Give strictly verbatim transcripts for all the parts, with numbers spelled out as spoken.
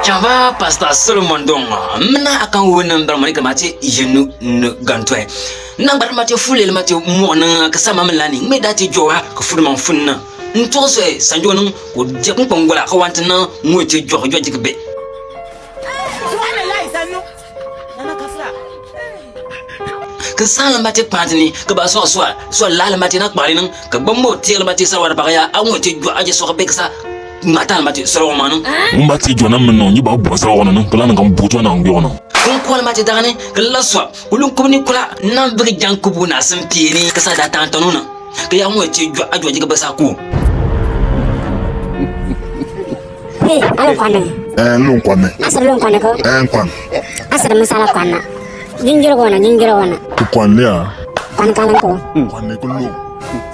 Chaba Pastor Solomon Dong, m na a kan wunum bra mani ka mati yenu nu gantwe. Nang bra mati fule mati mo na ka sama melani, me dati joa ka furu man funna. Nto so e, sanjo nung, ko je kun kongola ka wanti na, mo te joa joa jikbe. Ka sa lamba te kpantini, ka ba so so, so la lamba te na kpari nang, ka ba mo te lamba te sa wara bagaya, a mo te jua aje so ka be ka sa, mata lamba te so ro ma nang. Mba te jua na meno, ni ba bo sa ro nang, ka la nang ka mbuto na ngyo nang. Kun kwa lamba te dagani, ka la so, kulun kubni kula, na bigi jan kubu na simpi ni, ka sa da tan tonu nang. Ka ya mo te jua, a jua jiga ba sa ku. Hey, a lon kwanne. Eh, n lon kwanne. Asa lon kwanne ko. Eh, n kwan. Asa da masala kwanna. Jinjiro kwanna, jinjiro kwanna. Ku kwanne a. Kwan kalan ko. Kwanne ku lon.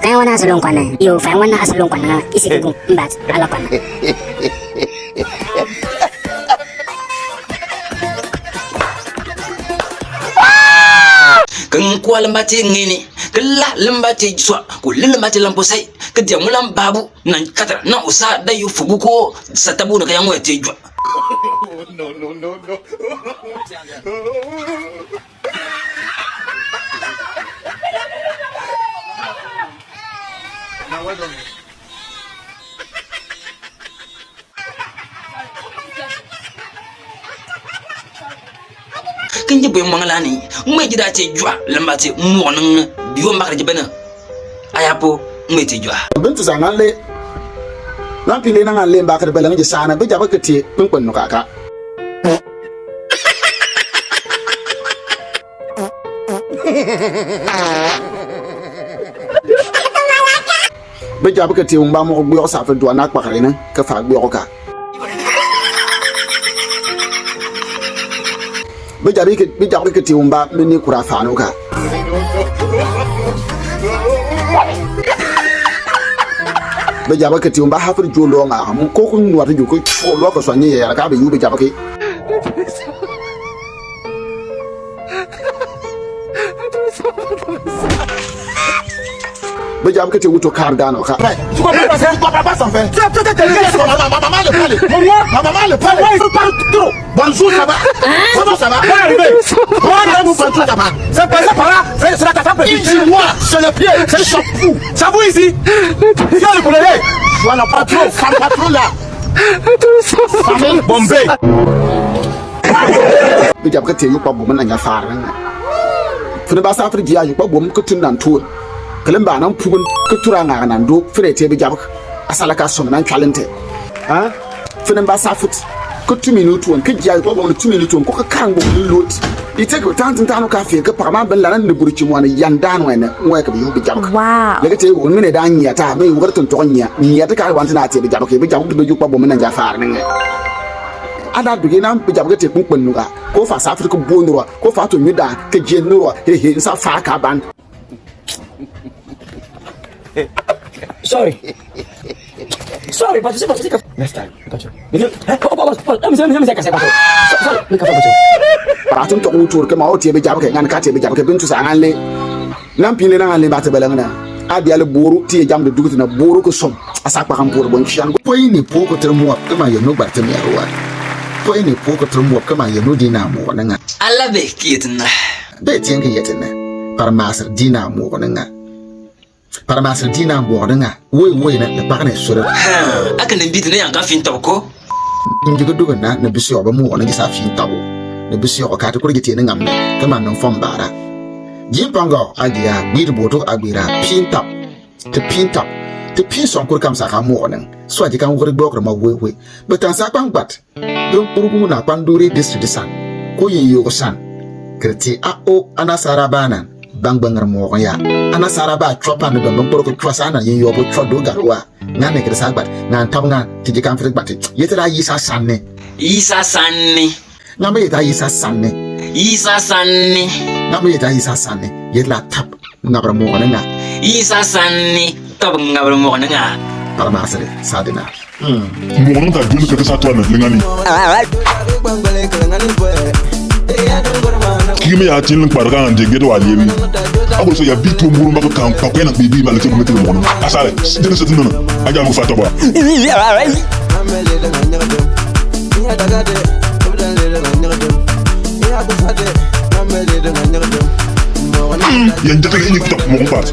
Kaya wana asa lon kwanne. Yo, fa wana asa lon kwanne. Isi ku mbat, a lon kwanne. Ka nkwa lamba te ngini, ka la lamba te swa, ku li lamba te lampo sai, ka dia mulam babu. Nan katra, nan usa da yu fugu ko, sa tabu na ka yang wete jua. No, no, no, no. Kin ji bwe mangala ni, mwe ji da te jua, lamba te mo nang, dio mbakar ji bena. Aya po, mwe te jua. Bin ti sa ngan le. Nan pile na ngan le mbakar bela ngi ji sana, bi jaba kete, bin kpen nukaka. Bi jab ki ti wung ba mo gbiok sa fi dua na kpakri ni ki fa gbiok ka. Bi jab ki, bi jab ki ti wung ba mi ni kura fa nu ka. Bi jab ki ti wung ba ha fi ju lo nga mo ko ku nwa ti ju ko cho lo ko so ni ya ka bi yu bi jab ki. Bi jab ki ti wuto kar gano ka. Tu comprends pas ça ? Tu comprends pas ça, en fait ? Tu as peut-être des... Ma maman, ma maman le parle. Mon moi ? Ma maman le parle. Moi, il parle trop. Bonjour, ça va ? Comment ça va ? Comment arriver ? Moi, là, vous parlez là-bas. C'est pas ça, par là. C'est, c'est la tata. Ici, moi, c'est le pied, c'est le chapeau. Ça vous ici ? Viens le pleurer. Voilà, patron, femme patron là. Famille Bombay. Bi jab ki ti yu kpa bom na nya far ni. Fini ba sa firi jia yu kpa bom ki tun nan tuon. Kilim ba nan pugun ki tura nga nan do fini te bi jab ki. Asala ka som nan challenge. Ha? Fini ba sa fit. Ki tumi nu tuon, ki jia yu kpa bom tumi nu tuon, ko ka kan bom lot. I te ki tan tin tanu ka fi ki pa ma ben la nan ni buri chi mo ni yan dan wen, wen ki bi yu bi jab ki. Wow. Lagi te won mi ne dan ya ta, mi wu ka tun to nya. Nya ta ka wan tin a te bi jab ki, bi jab ki bi yu kpa bom na ja far ni. Ada du gi nan bi jab ki te kun kun nu ka. Ko fa sa firi ki bon ro, ko fa to mi da, ki jen ro, he he, sa fa ka ban. Sorry. Sorry, but you see, but you see, next time, got you. You know, eh, oh, oh, oh, oh, let me see, let me see, let me see, got you. So-, sorry, let me got you. Paratun to utur ke mau tie bi jab ki, ngan ka tie bi jab ki, bin tu sa ngan le. Nan pile na ngan le ba te bela ngan. A dia le buru, tie jam de dugu na buru ko som. Asa pa kan buru bon chian. Poi ni po ko termo ke ma ye no ba te mi arwa. Poi ni po ko termo ke ma ye no di na mo na nga. Ala be ki ye tena. Be tien ke ye tena. Para masar di na mo na nga. Para masar di na mo na nga. Woi, woi na, na pa kan sura. Ha, a kan bi tena yang ka fin to ko. Ndi ko dugu na, na bisi o ba mo na gisa fin to. Na bisi o ka to ko giti na ngam na. Ke ma na fom bara. Jin pango, a gi a, bi boto, a bi ra, pin tap. Ti pin tap. Ti pin song kur kam sa ka mo na. So a di kan wuri bokro ma woi, woi. Betan sa kpang bat. Dun kpurugu na kpanduri district san. Ko yin yogo san. Kiri ti a o anasara ba nan. Bang bang ramo ya. Anasara ba chwa pan dun bang kpurugu chwa san nan yin yogo chwa do garwa. Ngan ne kiri sa gbat. Ngan tab ngan ti jikan firi gbat. Yetera yisa san ne. Yisa san ne. Ngam yeta yisa san ne. Yisa san ne. Ngam yeta yisa san ne. Yetera tab. Ngabra mo na nga. Isa sani tab ngabra mo na nga. Para masri sadina. Mo na ta dun ka sa to na lingani. Ki me ya tin kpar ka ngande gedo wa lewi. Abo so ya bitu mburu ma ka kan pa kwena bibi ma le tin mo tin mo. Asare. Dene sa tin na. Aja mo fa to ba. Yande ka ini kutak mo kumpas.